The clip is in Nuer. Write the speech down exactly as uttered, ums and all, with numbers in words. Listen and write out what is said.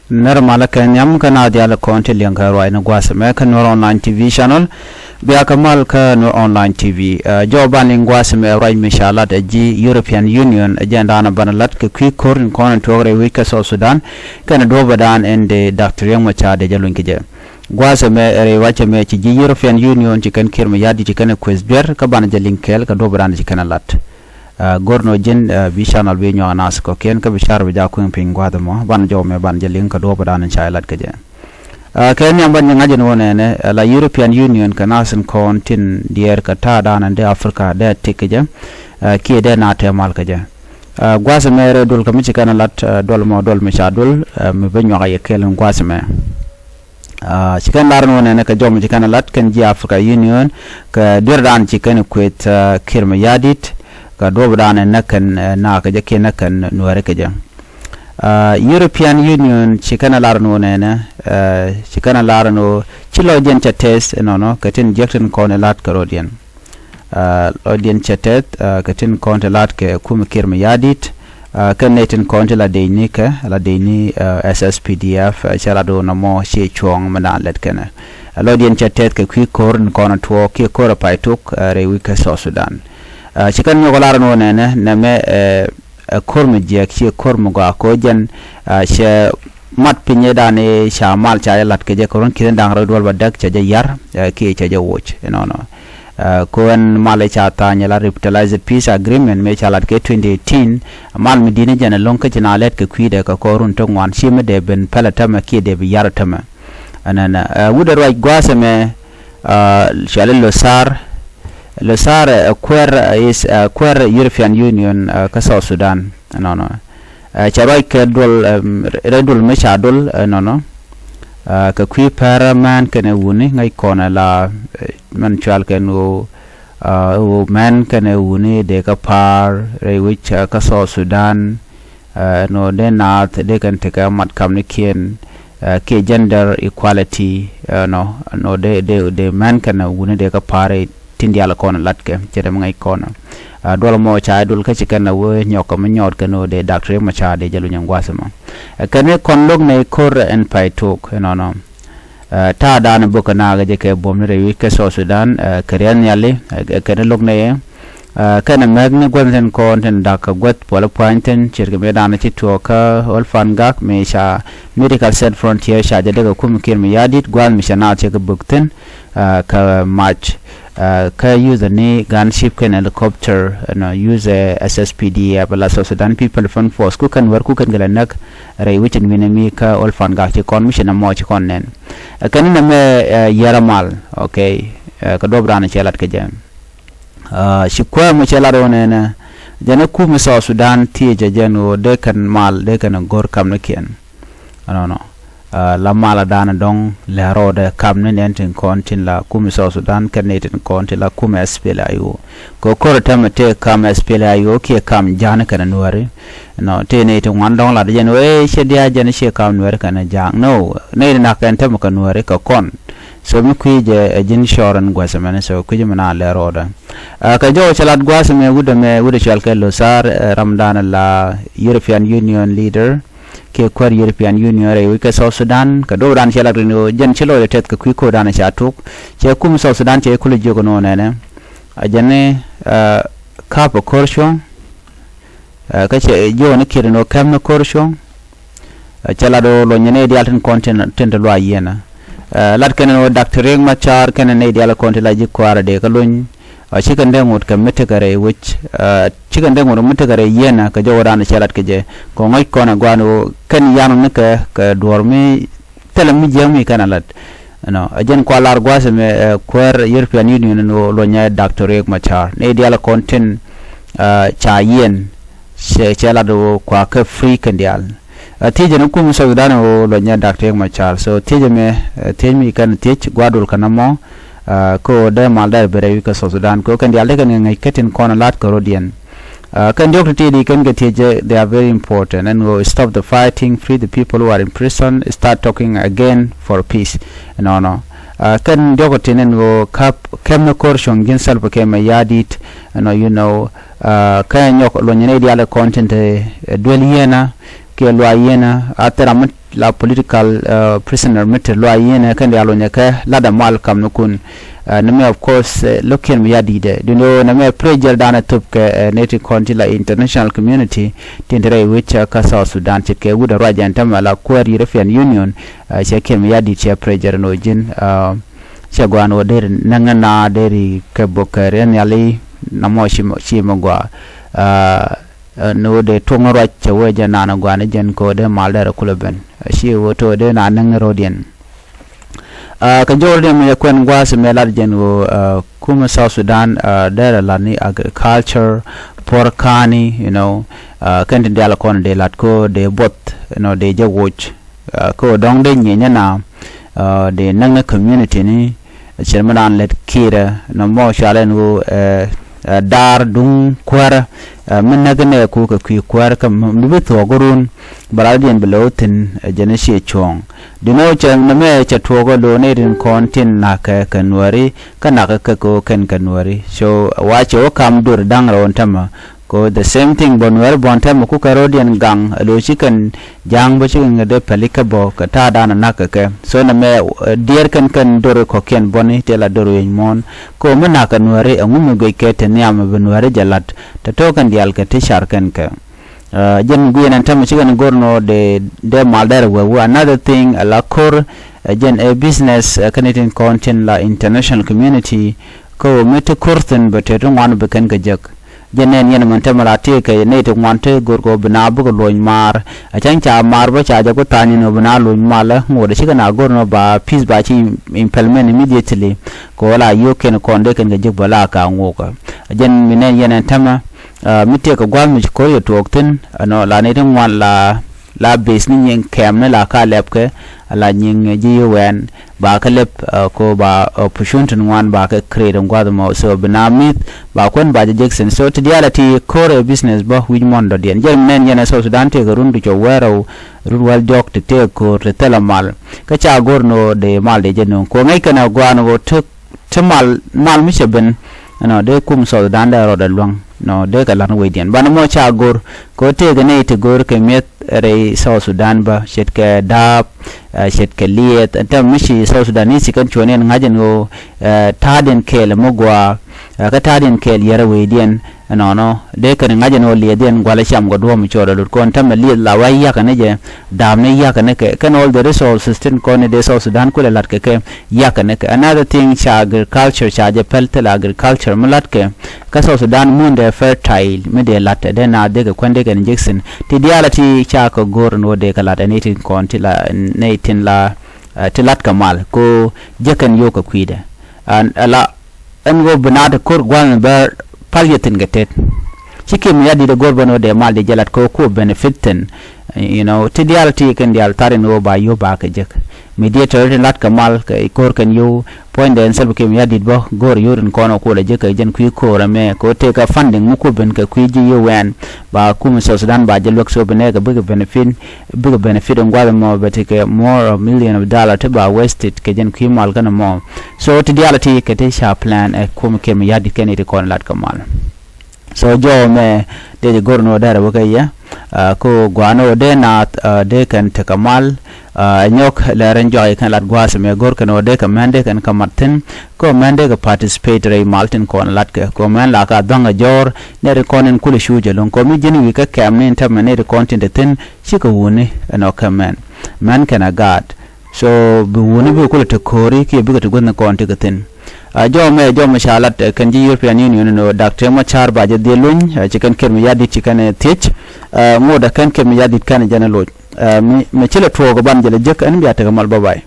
Nɛr malä kɛ nhiam kä naath diaal kɔn ti liɛŋ kɛ ruac ni gua̱a̱th ɛmɛ kä Nuer Online T V channel. Bia kɛ mal kä Nuer Online T V. Ɛ, jɔw ban liŋ gua̱a̱th ɛmɛ ruac mi ca lat ɛ ji̱ European Union ɛ jɛn daanɔ banɛ lat kɛ kui̱ ko̱r in kɔn in tuɔɔk rɛy wec kä South Sudan kɛnɛ duɔ̱ɔ̱pädan in dee Doctor Riek Machar dee jɛ luny kɛ jɛ. Gua̱a̱th ɛmɛ rɛy wec ɛmɛ ci ji̱ European Union ci kɛn Kiir Mayardit ci kɛn ɛ kueth duer kä banɛ jɛ liŋ kɛɛl kɛ duɔ̱ɔ̱pädan ci kɛn ɛ lat. Ɛ, go̱r nɔ ji̱n, ɛ, bi channel bi nyuak naath kɔ̱kiɛn kä bi car bi ja kueŋ piny gua̱a̱th ɛmɔ. Banɛ jɔw mɛ banɛ jɛ liŋ kä duɔ̱ɔ̱pädan ca jɛ lat kɛ jɛ. Ɛ, kɛ nhiam banɛ jɛ ŋa̱c ɛn wä nɛnɛ, ɛ, la European Union kɛ naath in kɔn tin diɛɛr kɛ ta̱a̱dan in dee Africa dee tik kɛ jɛ, ɛ, kiɛ dee naath tɛmal kɛ jɛ. Ɛ, gua̱a̱th ɛmɛ rɛy duɔl kɛ mi ci kɛn ɛ lat, ɛ, duɔl mɔ duɔl mi ca duɔl, ɛ, mi bä nyuak a yɛ kɛɛl in gua̱a̱th ɛmɛ. Ɛ, ci kɛn lar ni wä nɛnɛ kɛ jɔw mi ci kɛn ɛ lat kɛn ji̱ Africa Union kɛ duerdan ci kɛn kueth, ɛ, Kiir Mayardit kɛ duɔ̱ɔ̱pädan ɛ näk kɛn, ɛ, naath kɛ jɛ kiɛ näk kɛn Nuääri kɛ jɛ. Ɛ, European Union ci kɛn ɛ lar ni wä nɛnɛ, ɛ, ci kɛn ɛ lar ni wä ci lɔcdiɛn cɛ tɛth ɛnɔnɔ kɛ tin jiäk tin kɔn ɛ lat kɛ rɔ̱diɛn. Ɛ, lɔcdiɛn cɛ tɛth, ɛ, kɛ tin kɔn ti lat kɛ kumɛ Kiir Mayardit, ɛ, kɛn nɛy tin kɔn ti la dec ni kɛ, la dec ni, ɛ, S S P D F, ɛ, cɛ lat wä nɔmɔ ciɛ cuɔ̱ɔ̱ŋ mi naan lɛt kɛnɛ. Ɛ, lɔcdiɛn cɛ tɛth kɛ kui̱ ko̱r in kɔn tuɔɔk kiɛ ko̱r ɛ pay tok, ɛ, rɛy wec kä South Sudan. Ɛ, ci kɛn nyɔk lar ni wä nɛnɛ, nɛmɛ, ɛ, ɛ ko̱r mi jiɛk ciɛ ko̱r mi gɔaa kɛ ɣöö jɛn, ɛ, cɛ mat piny ëëdan ëë ca mal ca jɛ lat kɛ jɛ kɛ run ki̱n da̱ŋ rɛw duɔl bädäk cɛ jɛ ya̱r, ɛ, kiɛ cɛ jɛ woc ɛnɔnɔ. Ɛ, kɛ ɣöö ɛn mal ëë ca tha̱a̱ny ɛ la Revitalized Peace Agreement mëë ca lat kɛ twenty eighteen, mal mi di̱t ni jɛn ɛlɔ̱ŋ kä ci naath lɛt kɛ kui̱dɛ kɛ kɔr run ti ŋuan ci mi dee ben pälɛ tämɛ kiɛ dee bi ya̱r tämɛ. Ɛnɛnɛ, ɛ, wut ɛ ruac gua̱a̱th ɛmɛ, ɛ, cɔali Lothar. Lothar, ɛ, kuäär, ɛ, is, ɛ, kuäär European Union, ɛ, kä South Sudan ɛnɔnɔ. Ɛ, cɛ ruac kɛ duɔl, ɛm, rɛy duɔl mi ca duɔl ɛnɔnɔ. Ɛ, kɛ kui̱ pär män kɛnɛ wuni ŋäc kɔn ɛ la, ɛ, mɛn cɔal kɛn ɣöö, ɛ, ɣöö män kɛnɛ wuni dee kɛ pa̱a̱r rɛy wec, ɛ, kä South Sudan. Ɛ, nɔ dee naath dee kɛn tekɛ mat kamnikiɛn, ɛ, kiɛ gender equality, ɛ, nɔ, nɔ dee, dee, dee män kɛnɛ wuni dee kɛ pa̱a̱r rɛy tin diaal kɔn latkɛ, cɛ dee mi ŋäc kɔn. Ɛ, duɔl mɔ ca duɔl kä ci kɛn a wee nyɔk kɛ mi nyɔɔt kɛn wee dee Doctor Riek Machar dee jɛ luny ɛn gua̱a̱th ɛmɔ. Ɛ, kɛn i̱ kɔn lo̱k nɛy ko̱r ɛn pay tok ɛnɔnɔ. Ɛ, ta̱a̱dan bukɛ naath kɛ jɛ kɛ buɔ̱m ni rɛy wec kä South Sudan, ɛ, kɛ riɛn nhiali, ɛ, kɛn i̱ lo̱k nɛy, ɛ, kɛn i̱ mɛth ni gua̱th tin kɔn tin da̱k kɛ gua̱th puɔl i̱ pua̱ny thi̱n ce̱tkɛ mëëdan ci tuɔɔk kä Ɣöl Pangak mi ca Medical Sans Frontières ca jɛ dee kɛ kum Kiir Mayardit gua̱a̱th mi cɛ naath cɛ kɛ buk thi̱n, ɛ, kä March. Ɛ, kä use ni gunship kɛn helicopter, ɛnɔ, use, ɛ, S S P D F, la South Sudan People Defense Force, ku kɛn wär ku kɛn kɛ lɛ näk rɛy wec in wi̱nɛ mi kä Ɣöl Pangak ci kɔn mi ci nɛmɔ ci kɔn nɛn. Ɛ, kɛn nɛmɛ, ɛ, yɛrɛ mal, okay. Ɛ, kɛ duɔ̱ɔ̱p raan cɛ lat kɛ jɛ. Ɛ, ci kuäär mi cɛ lat wä nɛnɛ, jɛn ɛ kum South Sudan thiecɛ jɛn ɣöö dee kɛn mal, dee kɛn go̱r kamnikiɛn. Ɛnɔnɔ. Ɛ, la mal a da̱a̱n dɔ̱ŋ lɛ rɔɔdɛ kam ni nɛn tin kɔn tin la kum South Sudan kɛn ni tin kɔn tin la kum S P L A I O. Kɛ ko̱r tɛmɛ tëë kam S P L A I O kiɛ kam ja̱a̱n kɛnɛ Nuääri. Nɔ, tëë ni tin ŋuan dɔ̱ŋ la dee jɛn wee cɛ diaal jɛn ciɛ kam Nuääri kɛnɛ ja̱a̱n. No, ni tin nak kɛn tɛmɛ kɛ Nuääri kɛ kɔn. So mi kui̱ jɛ ɛ ji̱n cɔr ɛn gua̱th ɛmɛn, so kui̱ jɛ mi naan lɛ rɔɔdɛ. Ɛ, kɛ jɔw cɛ lat gua̱th ɛmɛ wut ɛmɛ wut ɛ cɔal kɛ Lothar, ɛ, ramdan la European Union leader. Kiɛ kuäär European Union rɛy wec kä South Sudan kɛ duɔ̱ɔ̱p raan cɛ lat rin ɣöö jɛn ci lɔcdɛ tɛth kɛ kui̱ ko̱r raan ca tok. Cɛ kum South Sudan cɛ kulɛ jiök ɛn ɣöö nɛnɛ. Ɛ jɛn ni, ɛ, ka̱p ɛ ko̱r cuɔ̱ŋ. Ɛ, kä cɛ jiök ni Kiir ɛn ɣöö kɛm ni ko̱r cuɔ̱ŋ. Ɛ, cɛ lat ɣöö luɔ̱nyɛ nɛy diaal tin kɔn tin, tin te luaac yieenä. Ɛ, lat kɛn ɛn ɣöö Doctor Riek Machar kɛnɛ nɛy diaal kɔn tin la ji̱ kua̱r ɛ dee kä luny. Ɛ, cikɛ dee ŋot kɛ mi tekɛ rɛy wec, ɛ, cikɛ dee ŋot mi tekɛ rɛy yieenä kɛ jɔw raan cɛ lat kɛ jɛ. Kɛ ŋɔ̱c kɔn ɛ gua̱a̱n ɣöö kɛn yan ni kɛ, kɛ duɔ̱ɔ̱r mi thilɛ mi jiäk mi kɛn a lat. Ɛnɔ, ɛ jɛn kua lar gua̱a̱th ɛmɛ, ɛ, kuäär European Union ɛn ɣöö luɔ̱nyɛ Doctor Riek Machar. Nɛy diaal kɔn tin, ɛ, ca yieen, cɛ, cɛ lat ɣöö kua kɛ free kɛn diaal. Ɛ, thiecɛ ni kum South Sudan ɣöö luɔ̱nyɛ Doctor Riek Machar. So thiecɛ mɛ, ɛ, thiec mi kɛn thiec gua̱a̱r duɔl kɛn ɛmɔ, ɛ, kä ɣöö dee mal dee ben rɛy wec kä South Sudan. Kä ɣöö kɛn diaal dee kɛn ŋäc kä tin kɔn lat kä rɔ̱diɛn. Ɛ, kɛn diɔ̱k ti ti di kɛn kɛ thiec jɛ, they are very important. Ɛn ɣöö stop the fighting, free the people who are in prison, start talking again for peace. Nɔnɔ. Ɛ, kɛn diɔ̱k ti ɛn ɣöö ka̱p kɛm ni ko̱r cuɔ̱ŋ ji̱n Salva Kiir Mayardit, ɛnɔ, you know, ɛ, kä nyɔk luɔ̱nyɛ nɛy diaal kɔn tin te, ɛ, duel yieenä, kiɛ luaac yieenä, a thil ram mi la political prisoner mi te luay yinɛ kɛn diaal wä nyɛ kɛ lat a mal kam ni kun. Nɛ mɛ of course lokiɛn mi ya di̱i̱dɛ dundo nɛ mɛ pressure danɛ thop kɛ nɛ ti kɔn ti la international community tin te rɛy wec kä South Sudan ce̱tkɛ wut a ruac ɛn tämɛ la kuäär European Union. Cɛ kiɛn mi ya di̱i̱t cɛ pressure ni wä ji̱n. Cɛ guan wä deri näŋä na deri kɛ bok kɛ riɛn yali na mɔ ci mɔ gua. Ni wä dee tuɔŋ ruac cɛ wee jɛ naan guan jɛn kɛ wä dee mal dɛr kulɛ ben. Ci wä to dee na näŋä rodiɛn. Kɛ jɔwä dee mi yɛ kuɛn guas mɛ lat jɛn wä kumɛ South Sudan dɛr lat ni agriculture, puɔr kani, you know, kɛn ti dial kɔn dee lat ko dee buɔth, you know, dee jɛ woc. Kä dɔ̱ŋ dee nyieny na dee näk ni community ni cɛn mi daan lɛt kiirɛ nɔ mɔ cual ɛn ɣöö daar duŋ kuäärä. Mi näk nɛ ku kɛ kui̱ kuäärä kä mi bi thuɔɔk run bɛ lat diɛn bi lo̱w thi̱n. Jɛn ciɛ cuɔ̱ɔ̱ŋ di nɔ cɛ nɛ mɛ cɛ tuɔɔk ɛ lo̱o̱n ɛ rin kɔn tin na̱kɛ kɛ nuääri kä na̱kɛ kɛ kɛ ɣöö kɛn kɛ nuääri. So wa cɛ wä kam duer da̱ŋ rɛw ɛn tämɛ. Ko the same thing bɔ nuɛɛr bɔn tɛmɛ kukɛ ro̱diɛn gaŋ ɛ lo̱c ci kɛn ja̱a̱ŋ bä ci kɛn kɛ dee pɛli kä bɔ kɛ ta̱a̱ da̱a̱n ɛ na̱k kɛ kɛ. So nɛ mɛ diɛɛr kɛn kɛn dor kɔ̱kiɛn bɔni tëë la dor wi̱i̱ muɔ̱ɔ̱n. Ko mi na̱k kɛ nuɛɛri ɛŋu mi guic kɛ te nhiam ɛ bi nuɛɛri jɛ la̱t te to̱o̱k kɛn diaal kɛ ti car kɛn kɛ. Jɛn guiɛn ɛn tɛmɛ ci kɛn go̱r nɔ dee dee mal dɛr ɛ wee wee another thing ɛ la ko̱r. Jɛn ɛ business ɛ kɛn itin kɔn tin la international community. Kä wä mi ti ko̱r thi̱n bɛ te ti ŋuan bi kɛn kɛ jek. Jɛ nɛn yɛn mɛn tɛmɛ la tëëkɛ nɛy ti ŋuan te go̱r kɛ ɣöö bi na bikɛ luɔ̱ny maar. A cäŋ ca maar bä ca jɛ ku tha̱a̱ny ni ɣöö bi na luɔ̱ny malä ŋot a cikɛ na go̱r ni ɣöö ba peace ba ci implement immediately. Kɛ ɣöö la yio̱o̱k kɛn kɔn dee kɛn kɛ ji̱k bä la ka ŋo̱o̱kä. A jɛn mi nɛn yɛn ɛn tɛmɛ mi tëëkɛ gua̱a̱th mi ci ko̱r yɛ tuɔɔk thi̱n ɛnɔ la nɛy ti ŋuan la la base ni nyiŋ kɛm ni la ka lɛpkɛ. Ala nyiŋ ji̱ yi wɛn ba kä lep ko ba opportunity ŋuan ba kä create in gua̱th mɔ so bi na mith ba kuɛn ba jɛ jek sin so ti diaal a ti ko̱r ɛ business bä wi̱c muɔ̱n dɔ̱diɛn jɛ mi nɛn yɛn ɛ South Sudan tëëk run ti cɔ wɛɛrɛ run wäl diɔ̱k ti tëëk ko̱r ti thilɛ mal. Kä ca go̱r ni ɣöö dee mal dee jɛ nuŋ ko ŋäc kɛn a gua̱a̱n ɣöö tek ti mal mal mi cɛ ben. Ɛnɔ dee kum South Sudan dee rɔɔdɛ luäŋ nɔ dee kɛ la̱t ni wecdiɛn banɛ mɔ ca go̱r. Kɛ ɣöö tëëkɛ nɛy ti go̱r kɛ mi̱eth rɛy South Sudan bä ce̱tkɛ da̱a̱p ce̱tkɛ liɛth ɛn tɛm mi ci South Sudan i̱ ci kɛn cuɔ̱ɔ̱n in ŋa̱c ɛn ɣöö ta̱a̱diɛn kɛɛl mi gua̱a̱. Kä ta̱a̱diɛn kɛɛl yɛrɛ wecdiɛn ɛnɔnɔ dee kɛn ŋa̱c ɛn ɣöö liɛthdiɛn gua̱lɛ cam kɛ duɔ̱ɔ̱m cɔɔdɛ lut kɔn tɛmɛ liɛth la wa ya̱kɛ ni jɛ. Da̱a̱m ni ya̱kɛ ni kɛ kɛn all the resources tin kɔn ni dee South Sudan kulɛ la̱t kɛ kɛ. Ya̱kɛ ni kɛ another thing ca agriculture ca jɛ pɛl thil agriculture mi la̱t kɛ. Kä South Sudan mun dee fertile mi dee la̱t ɛ dee na dee kɛ kuɛn dee kɛn injection ti diaal a ti ca kɛ go̱r ni wä dee kɛ la̱t ɛ ni ti kɔn ti la ni tin la ti la̱t kɛ mal ko jɛ kɛn yo̱o̱k kɛ kui̱dɛ. Ala ɛn ɣöö bi naat ko̱r gua̱n bɛ pal yɛ thi̱n kɛ tet. Ci Kiir Mayardit ɛ go̱r bä ni wä dee mal dee jɛ la̱t kɛ wä kuɔ benefit thi̱n. You know ti diaal ti kɛn diaal thar in ɣöö ba yio̱w ba kɛ jek. Mediator ti la̱t kɛ mal kɛ ko̱r kɛn yio̱w puɔ̱nydɛ in Salva Kiir Mayardit bä go̱r yio̱w in kɔn ɔ kuɔl ɛ jek kɛ jɛn kui̱ ko̱r ɛmɛ kɛ wä tëëk kɛ funding mi kuɔ ben kɛ kui̱ ji̱ yio̱w wɛn ba kumɛ South Sudan ba jɛ luäk so bi nɛɛkɛ bikɛ benefit. Bikɛ benefit in gua̱th ɛmɔ bɛ tekɛ more of million of dollar ti ba wasted kɛ jɛn kui̱ mal kɛn ɛmɔ. So ti diaal ti kɛ ti ca plan ɛ kumɛ Kiir Mayardit kɛn iti kɔn lat kɛ mal. So jɔw mɛ dee jɛ go̱r ni wä dɛrɛ wä kɛ yɛ. Ko gua̱a̱n wä dee naath dee kɛn tekɛ mal. Ɛ nyɔk lɛr in jɔak ikɛn lat gua̱a̱th mɛ go̱r kɛn wä dee kɛ mɛn dee kɛn kɛ mat thi̱n. Ko mɛn dee kɛ participate rɛy mal tin kɔn lat kɛ ko mɛn la ka dhɔ̱ŋ ɛ jɔ̱ɔ̱r. Nɛr in kɔn in kulɛ cuuc ɛlɔ̱ŋ ko mi ji̱n wi̱i̱ kä kɛm ni in tɛmɛ nɛr in kɔn tin te thi̱n. Cikɛ wuni ɛnɔ kɛ mɛn. Mɛn kɛn a gaat. So bi wuni bi kulɛ te ko̱ri kiɛ bikɛ te guäthni kɔn ti kɛ thi̱n. A jɔmɛ jɔmɛ ca lat kɛn ji̱ European Union ni wä dak te mɔ ca̱r ba jɛ dhil luny ci kɛn Kiir Mayardit ci kɛn thiec. Ŋot a kɛn Kiir Mayardit kɛn jɛn loc. Mi mɛ ci lɛ tuɔɔk ban jɛ lɛ jek ɛn bia tekɛ mal bä bay.